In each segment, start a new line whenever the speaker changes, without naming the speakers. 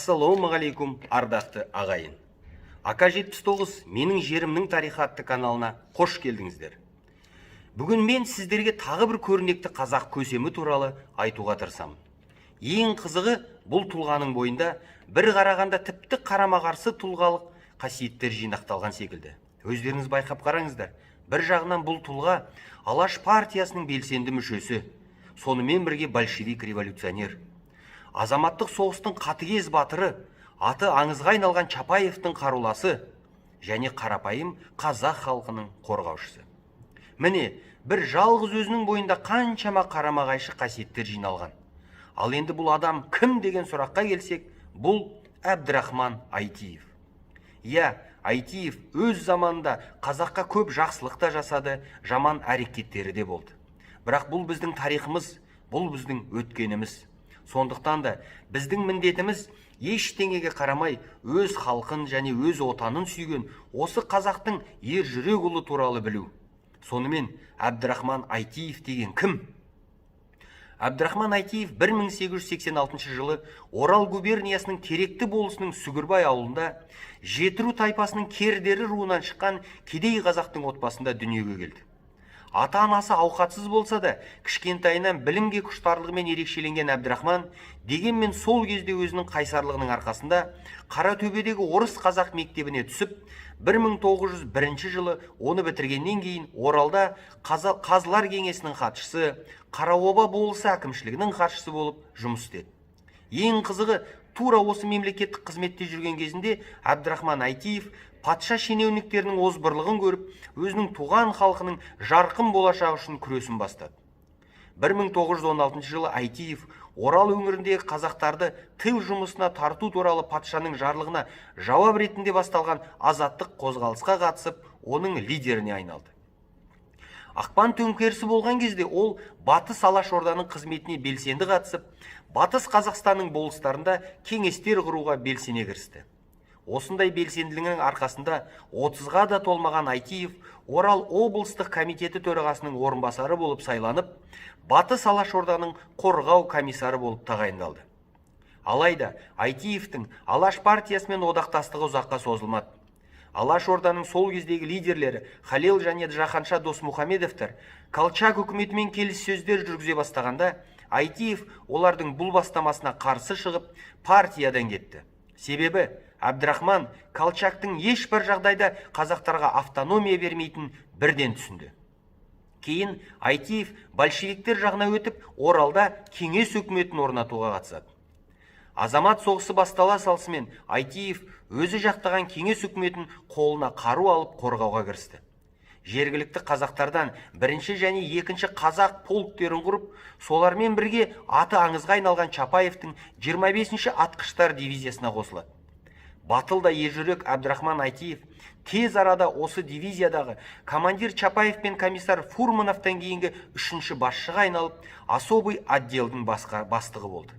Ассалаумағалейкум, ардақты ағайын! АК-79 «Менің жерімнің тарихы» атты каналына қош келдіңіздер. Бүгін мен сіздерге тағы бір көрнекті қазақ көсемі туралы айтуға тырысамын. Ең қызығы, бұл тұлғаның бойында бір қарағанда тіпті қарама-қарсы тұлғалық қасиеттер жинақталған секілді. Өздеріңіз байқап қараңыздар: бір жағынан, бұл тұлға Алаш партиясының белсенді мүшесі, сонымен бірге большевик революционер, азаматтық соғыстың қатыгез батыры, аты аңызға айналған Чапаевтың қаруласы және қарапайым қазақ халқының қорғаушысы. Міне, бір жалғыз өзінің бойында қаншама қарама-қайшы қасиеттер жиналған. Ал енді бұл адам кім деген сұраққа келсек, бұл Әбдірахман Айтиев. Иә, Айтиев өз заманында қазаққа көп жақсылық та жасады, жаман әрекеттері де болды. Бірақ бұл біздің тарихымыз, бұл біздің өткеніміз. Сондықтан да біздің міндетіміз ештеңеге қарамай өз халқын және өз отанын сүйген осы қазақтың ер жүрек ұлы туралы білу. Сонымен, Әбдірахман Айтиев деген кім? Әбдірахман Айтиев 1886 жылы Орал губерниясының Теректі болысының Сүгірбай ауылында жетіру тайпасының кердері руынан шыққан кедей қазақтың отбасында дүниеге келді. Ата анасы ауқатсыз болса да, кішкентайынан білімге құштарлығымен ерекшеленген Әбдірахман дегенмен сол кезде өзінің қайсарлығының арқасында Қаратөбедегі орыс қазақ мектебіне түсіп, 1901 жылы оны бітіргеннен кейін Оралда қазылар кеңесінің хатшысы, Қараоба болысы әкімшілігінің хатшысы болып жұмыс істеді. Ең қызығы, тура осы мемлекеттік қызметте жүрген кезінде Әбдірахман Айтиев патша шенеуніктерінің озбырлығын көріп, өзінің туған халқының жарқын болашағы үшін күресін бастады. 1916 жылы Айтиев Орал өңіріндегі қазақтарды тыл жұмысына тарту туралы патшаның жарлығына жауап ретінде басталған азаттық қозғалысқа қатысып, оның лидеріне айналды. Ақпан төңкерісі болған кезде ол Батыс Алашорданың қызметіне белсенді қатысып, Батыс Қазақстанның болыстарында кеңестер құруға белсене кірісті. Осындай белсенділігінің арқасында 30-ға да толмаған Айтиев Орал облыстық комитеті төрағасының орынбасары болып сайланып, Батыс Алашорданың қорғау комиссары болып тағайындалды. Алайда Айтиевтің Алаш партиясымен одақтастығы ұзаққа созылмады. Алаш Орданың сол кездегі лидерлері Халел және Жаханша Досмұхамедовтер Колчак үкіметімен келіссөздер жүргізе бастағанда, Айтиев олардың бұл бастамасына қарсы шығып, партиядан кетті. Себебі Әбдірахман Колчактың ешбір жағдайда қазақтарға автономия бермейтінін бірден түсінді. Кейін Айтиев большевиктер жағына өтіп, Оралда кеңес үкіметін орнатуға қатысады. Азамат соғысы бастала салысымен Айтиев өзі жақтаған кеңес үкіметін қолына қару алып қорғауға кірісті. Жергілікті қазақтардан бірінші және екінші қазақ полктерін құрып, солармен бірге аты аңызға айналған Чапаевтың 25-ші атқыштар дивизиясына қосылады. Батыл да ержүрек Әбдірахман Айтиев тез арада осы дивизиядағы командир Чапаев пен комиссар Фурмановтан кейінгі үшінші басшыға айналып, особый отделдің бастығы болды.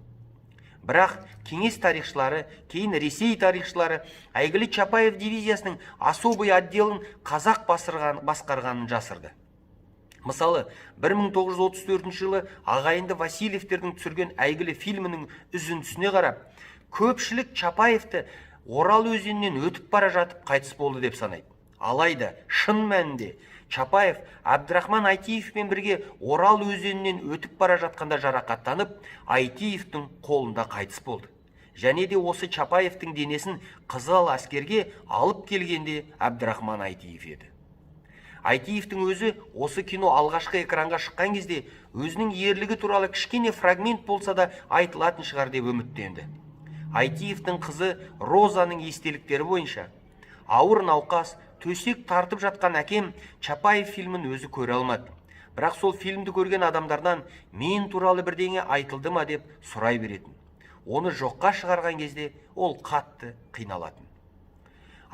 Бірақ кеңес тарихшылары, кейін Ресей тарихшылары әйгілі Чапаев дивизиясының особый отделін қазақ басқарғанын жасырды. Мысалы, 1934 жылы ағайынды Васильевтердің түсірген әйгілі фильмінің үзіндісіне қарап, көпшілік Чапаевты Орал өзенінен өтіп бара жатып қайтыс болды деп санайды. Алайда шын мәнінде Чапаев Әбдірахман Айтиевпен бірге Орал өзенінен өтіп бара жатқанда жарақаттанып, Айтиевтің қолында қайтыс болды. Және де осы Чапаевтың денесін Қызыл әскерге алып келгенде Әбдірахман Айтиев еді. Айтиевтің өзі осы кино алғашқы экранға шыққан кезде өзінің ерлігі туралы кішкене фрагмент болса да айтылатын шығар деп үміттенді. Айтиевтің қызы Розаның естеліктері бойынша, ауыр науқас, төсек тартып жатқан әкем Чапаев фильмін өзі көре алмады. Бірақ сол фильмді көрген адамдардан мен туралы бірдеңе айтылды ма деп сұрай беретін. Оны жоққа шығарған кезде ол қатты қиналатын.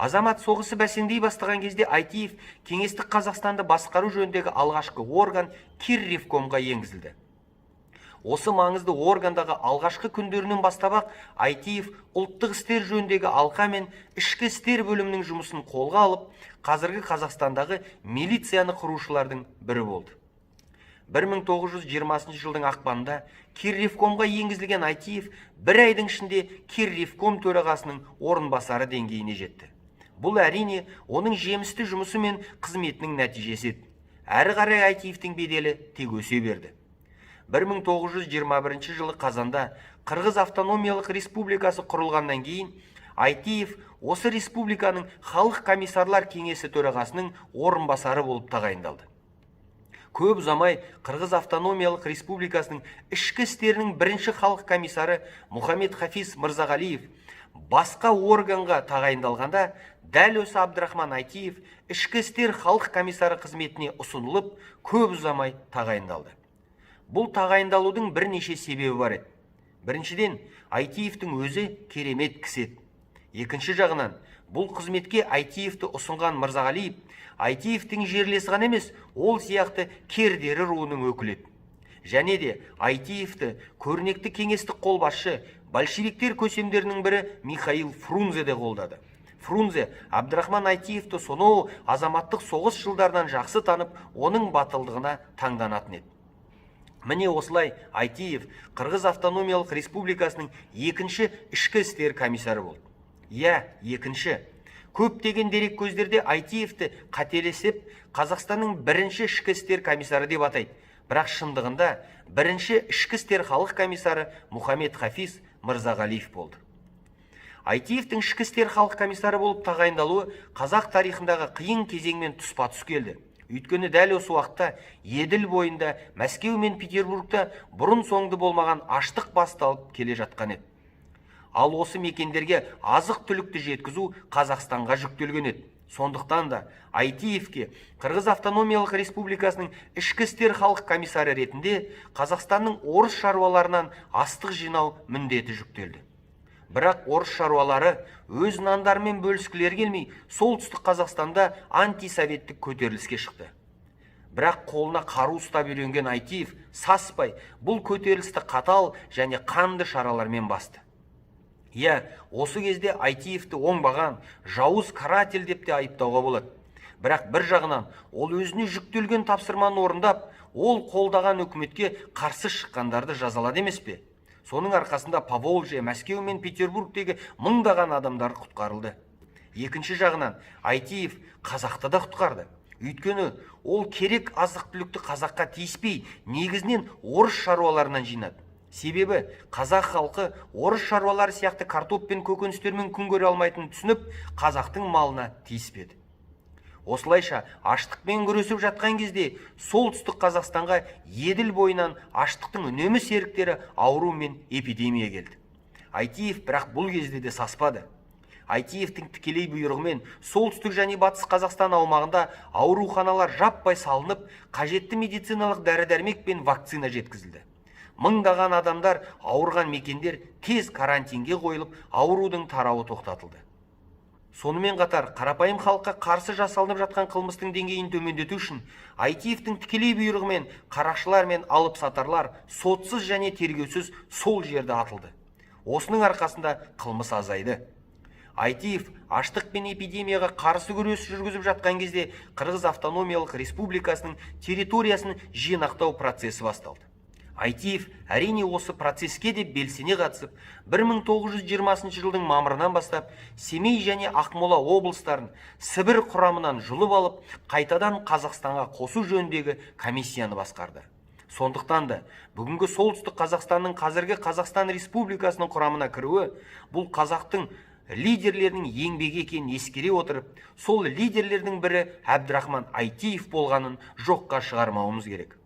Азамат соғысы бәсеңдей бастаған кезде Айтиев кеңестік Қазақстанды басқару жөніндегі алғашқы орган Кирревкомға енгізілді. Осы маңызды органдағы алғашқы күндерінен бастап-ақ Айтиев ұлттық істер жөніндегі алқа мен ішкі істер бөлімінің жұмысын қолға алып, қазіргі Қазақстандағы милицияны құрушылардың бірі болды. 1920 жылдың ақпанында Кирревкомға енгізілген Айтиев бір айдың ішінде Кирревком төрағасының орынбасары деңгейіне жетті. Бұл, әрине, оның жемісті жұмысы мен қызметінің нәтижесі еді. Әрі қарай Айтиевтің беделі тек өсе берді. 1921 жылы қазанда Қырғыз автономиялық республикасы құрылғаннан кейін Айтиев осы республиканың халық комиссарлар кеңесі төрағасының орынбасары болып тағайындалды. Көп ұзамай Қырғыз автономиялық республикасының ішкі істерінің бірінші халық комиссары Мұхаммед Хафиз Мырзағалиев басқа органға тағайындалғанда, дәл осы Абдрахман Айтиев ішкі істер халық комиссары қызметіне ұсынылып, көп ұзамай тағайындалды. Бұл тағайындалудың бірнеше себебі бар еді. Біріншіден, Айтиевтің өзі керемет кісі еді. Екінші жағынан, бұл қызметке Айтиевті ұсынған Мырзағалиев Айтиевтің жерлесі ғана емес, ол сияқты кердері руының өкілі еді. Және де Айтиевті көрнекті кеңестік қолбасшы, большевиктер көсемдерінің бірі Михаил Фрунзе де қолдады. Фрунзе Абдрахман Айтиевті сонау азаматтық соғыс жылдарынан жақсы танып, оның батылдығына таңданатын еді. Міне, осылай Айтиев Қырғыз автономиялық республикасының екінші ішкі істер комиссары болды. Иә, екінші. Көптеген дереккөздерде Айтиевті қателесіп Қазақстанның бірінші ішкі істер комиссары деп атайды. Бірақ шындығында бірінші ішкі істер халық комиссары Мұхаммед Хафиз Мырзағалиев болды. Айтиевтің ішкі істер халық комиссары болып тағайындалуы қазақ тарихындағы қиын кезеңмен тұспа-тұс келді. Өйткені дәл осы уақытта Еділ бойында, Мәскеу мен Петербургта бұрын соңды болмаған аштық басталып келе жатқан еді. Ал осы мекендерге азық түлікті жеткізу Қазақстанға жүктелген еді. Сондықтан да Айтиевке Қырғыз автономиялық республикасының ішкі істер халық комиссары ретінде Қазақстанның орыс шаруаларынан астық жинау міндеті жүктелді. Бірақ орыс шаруалары өз нандарымен бөліскілері келмей, солтүстік Қазақстанда антисоветтік көтеріліске шықты. Бірақ қолына қару ұстап үйренген Айтиев саспай бұл көтерілісті қатал және қанды шаралармен басты. Иә, осы кезде Айтиевті оңбаған, жауыз каратель деп те айыптауға болады. Бірақ бір жағынан ол өзіне жүктелген тапсырманы орындап, ол қолдаған үкіметке қарсы шыққандарды жазалады емес пе? Соның арқасында Поволжье, Мәскеу мен Петербургтегі мыңдаған адамдар құтқарылды. Екінші жағынан, Айтиев қазақты да құтқарды. Өйткені ол керек азық түлікті қазаққа тиіспей, негізінен орыс шаруаларынан жинады. Себебі қазақ халқы орыс шаруалары сияқты картоп пен көкөністермен күн көре алмайтынын түсініп, қазақтың малына тиіспеді. Осылайша, аштықпен күресіп жатқан кезде солтүстік Қазақстанға Еділ бойынан аштықтың үнемі серіктері ауру мен эпидемия келді. Айтиев бірақ бұл кезде де саспады. Айтиевтің тікелей бұйрығымен солтүстік және батыс Қазақстан аумағында ауруханалар жаппай салынып, қажетті медициналық дәрі-дәрмек пен вакцина жеткізілді. Мыңдаған адамдар ауырған мекендер тез карантинге қойылып, аурудың тарауы тоқтатылды. Сонымен қатар қарапайым халыққа қарсы жасалынып жатқан қылмыстың деңгейін төмендету үшін Айтиевтің тікелей бұйрығымен қарақшылар мен алып сатарлар сотсыз және тергеусіз сол жерде атылды. Осының арқасында қылмыс азайды. Айтиев аштық пен эпидемияға қарсы күрес жүргізіп жатқан кезде Қырғыз автономиялық республикасының территориясын жинақтау процесі басталды. Айтиев, әрине, осы процеске де белсене қатысып, 1920 жылдың мамырынан бастап Семей және Ақмола облыстарын Сібір құрамынан жұлып алып, қайтадан Қазақстанға қосу жөніндегі комиссияны басқарды. Сондықтан да бүгінгі солтүстік Қазақстанның қазіргі Қазақстан Республикасының құрамына кіруі бұл қазақтың лидерлерінің еңбегі екенін ескере отырып, сол лидерлердің бірі Әбдірахман Айтиев болғанын жоққа шығармауымыз керек.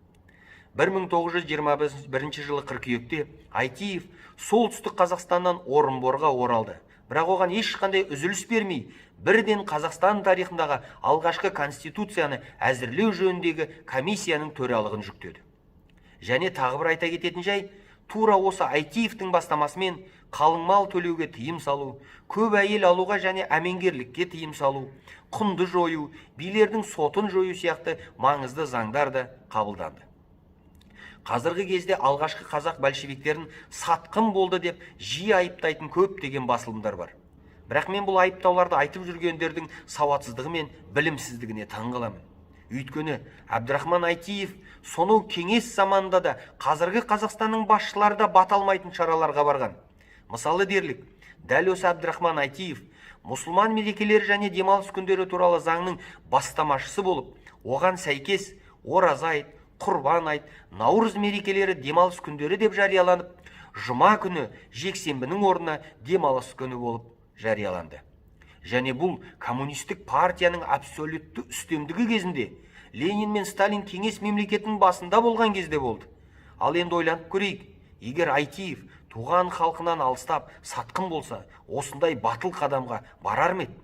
1921 жылы қыркүйекте Айтиев солтүстік Қазақстаннан Орынборға оралды. Бірақ оған ешқандай үзіліс бермей, бірден Қазақстан тарихындағы алғашқы конституцияны әзірлеу жөніндегі комиссияның төралығын жүктеді. Және тағы бір айта кететін жай, тура осы Айтиевтің бастамасымен қалың мал төлеуге тыйым салу, көп әйел алуға және әмеңгерлікке тыйым салу, құнды жою, билердің сотын жою сияқты маңызды заңдар да қабылданды. Қазіргі кезде алғашқы қазақ большевиктерін сатқын болды деп жиі айыптайтын көптеген басылымдар бар. Бірақ мен бұл айыптауларды айтып жүргендердің сауатсыздығы мен білімсіздігіне таң қаламын. Өйткені Әбдірахман Айтиев сонау кеңес заманында да қазіргі Қазақстанның басшылары да бата алмайтын шараларға барған. Мысалы дерлік, дәл осы Әбдірахман Айтиев мұсылман мерекелері және демалыс күндері туралы заңның бастамашысы болып, оған сәйкес Ораза айт, Құрбан айт, Наурыз мерекелері демалыс күндері деп жарияланып, жұма күні жексенбінің орнына демалыс күні болып жарияланды. Және бұл коммунистік партияның абсолютті үстемдігі кезінде, Ленин мен Сталин кеңес мемлекетінің басында болған кезде болды. Ал енді ойланып көрейік, егер Айтиев туған халқынан алыстап, сатқын болса, осындай батыл қадамға барар ма еді?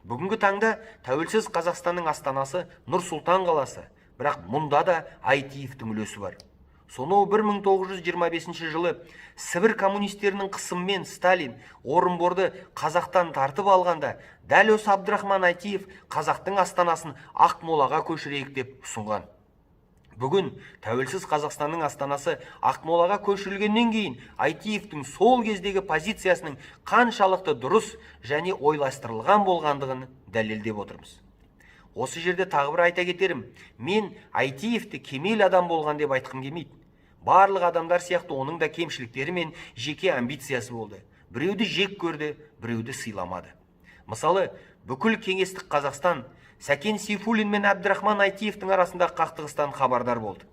Бүгінгі таңда тәуелсіз Қазақстанның астанасы Нұр Сұлтан қаласы, бірақ мұнда да Айтиевтің үлесі бар. Сонау 1925 жылы Сібір коммунистерінің қысымымен Сталин Орынборды қазақтан тартып алғанда, дәл осы Абдрахман Айтиев қазақтың астанасын Ақмолаға көшірейік деп ұсынған. Бүгін тәуелсіз Қазақстанның астанасы Ақмолаға көшірілгеннен кейін Айтиевтің сол кездегі позициясының қаншалықты дұрыс және ойластырылған болғандығын дәлелдеп отырмыз. Осы жерде тағы бір айта кетерім, мен Айтиевті кемел адам болған деп айтқым келмейді. Барлық адамдар сияқты оның да кемшіліктері мен жеке амбициясы болды. Біреуді жек көрді, біреуді сыйламады. Мысалы, бүкіл кеңестік Қазақстан Сәкен Сейфуллин мен Әбдірахман Айтиевтің арасындағы қақтығыстан хабардар болды.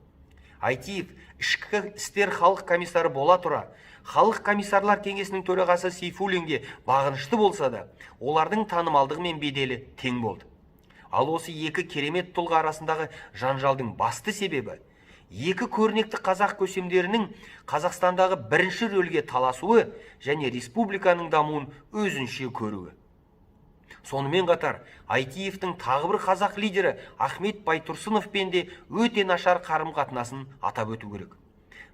Айтиев ішкі істер халық комиссары бола тұра, халық комиссарлар кеңесінің төрағасы Сейфуллинге бағынышты болса да, олардың танымалдығы мен беделі тең болды. Ал осы екі керемет тұлға арасындағы жанжалдың басты себебі екі көрнекті қазақ көсемдерінің Қазақстандағы бірінші рөлге таласуы және республиканың дамуын өзінше көруі. Сонымен қатар Айтиевтің тағы бір қазақ лидері Ахмет Байтұрсыновпен де өте нашар қарым-қатынасын атап өту керек.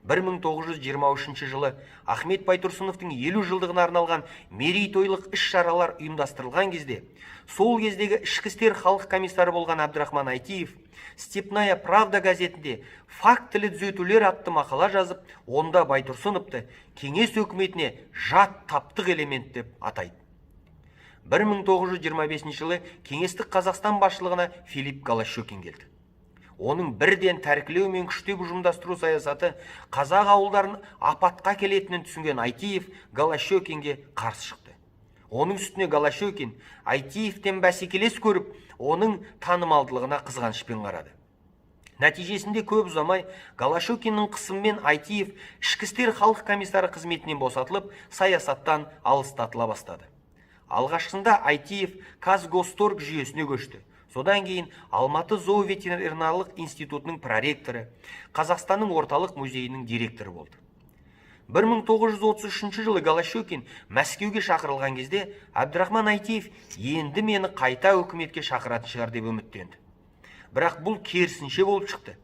1923 жылы Ахмет Байтұрсыновтың 50 жылдығына арналған мерейтойлық іс-шаралар ұйымдастырылған кезде, сол кездегі ішкі істер халық комиссары болған Әбдірахман Айтиев «Степная правда» газетінде «Фактілі түзетулер» атты мақала жазып, онда Байтұрсыновты кеңес өкіметіне жат таптық элемент деп атайды. 1925 жылы кеңестік Қазақстан басшылығына Филипп Голощекин келді. Оның бірден тәркілеу мен күштеп ұжымдастыру саясаты қазақ ауылдарын апатқа келетінін түсінген Айтиев Голощекинге қарсы шықты. Оның үстіне Голощекин Айтиевтен бәсекелес көріп, оның танымалдылығына қызғанышпен қарады. Нәтижесінде көп ұзамай Голощекиннің қысымымен Айтиев ішкі істер халық комиссары қызметінен босатылып, саясаттан алыстатыла бастады. Алғашқысында Айтиев Казгосторг жүйесіне көшті. Содан кейін Алматы зооветеринарлық институтының проректоры, Қазақстанның орталық музейінің директоры болды. 1933 жылы Голощекин Мәскеуге шақырылған кезде Әбдірахман Айтиев енді мені қайта үкіметке шақыратын шығар деп үміттенді. Бірақ бұл керісінше болып шықты.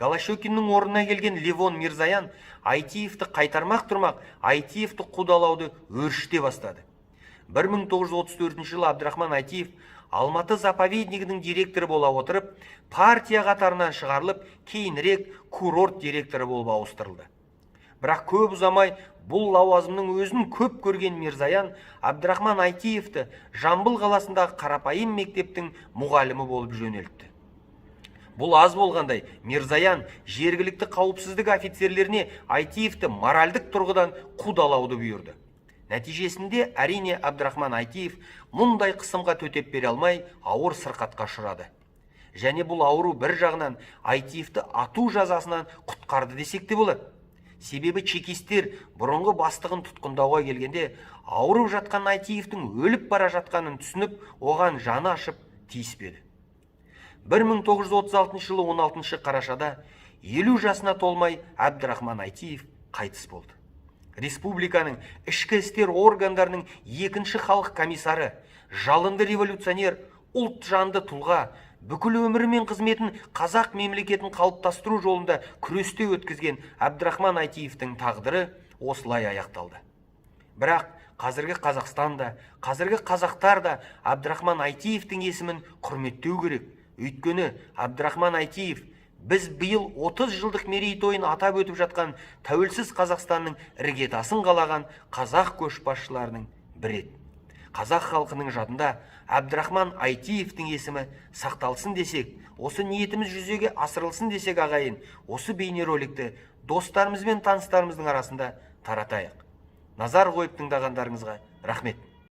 Голощекиннің орнына келген Левон Мирзаян Айтиевті қайтармақ тұрмақ, Айтиевті қудалауды өршіте бастады. 1934 жылы Абдрахман Айтиев Алматы заповеднигінің директоры бола отырып, партия қатарынан шығарылып, кейінірек курорт директоры болып ауыстырылды. Бірақ көп ұзамай бұл лауазымның өзін көп көрген Мирзаян Абдрахман Айтиевті Жамбыл қаласындағы қарапайым мектептің мұғалімі болып жөнелтті. Бұл аз болғандай, Мирзаян жергілікті қауіпсіздік офицерлеріне Айтиевті моральдық тұрғыдан қудалауды бұйырды. Нәтижесінде, әрине, Абдрахман Айтиев мұндай қысымға төтеп бере алмай, ауыр сырқатқа ұшырады. Және бұл ауру бір жағынан Айтиевті ату жазасынан құтқарды десек те болады. Себебі чекистер бұрынғы бастығын тұтқындауға келгенде, ауырып жатқан Айтиевтің өліп бара жатқанын түсініп, оған жаны ашып тиіспеді. 1936 жылы 16 қарашада 50 жасына толмай Әбдірахман Айтиев қайтыс болды. Республиканың ішкі істер органдарының екінші халық комиссары, жалынды революционер, ұлт жанды тұлға, бүкіл өмірі мен қызметін қазақ мемлекетін қалыптастыру жолында күресте өткізген Әбдірахман Айтиевтің тағдыры осылай аяқталды. Бірақ қазіргі Қазақстан да, қазіргі қазақтар да Әбдірахман Айтиевтің есімін құрметтеу керек. Өйткені Әбдірахман Айтиев біз биыл 30 жылдық мерейтойын атап өтіп жатқан тәуелсіз Қазақстанның іргетасын қалаған қазақ көшбасшыларының бірі еді. Қазақ халқының жадында Әбдірахман Айтиевтің есімі сақталсын десек, осы ниетіміз жүзеге асырылсын десек, ағайын, осы бейнероликті достарымыз бен таныстарымыздың арасында таратайық. Назар қойып тыңдағандарыңызға рахмет.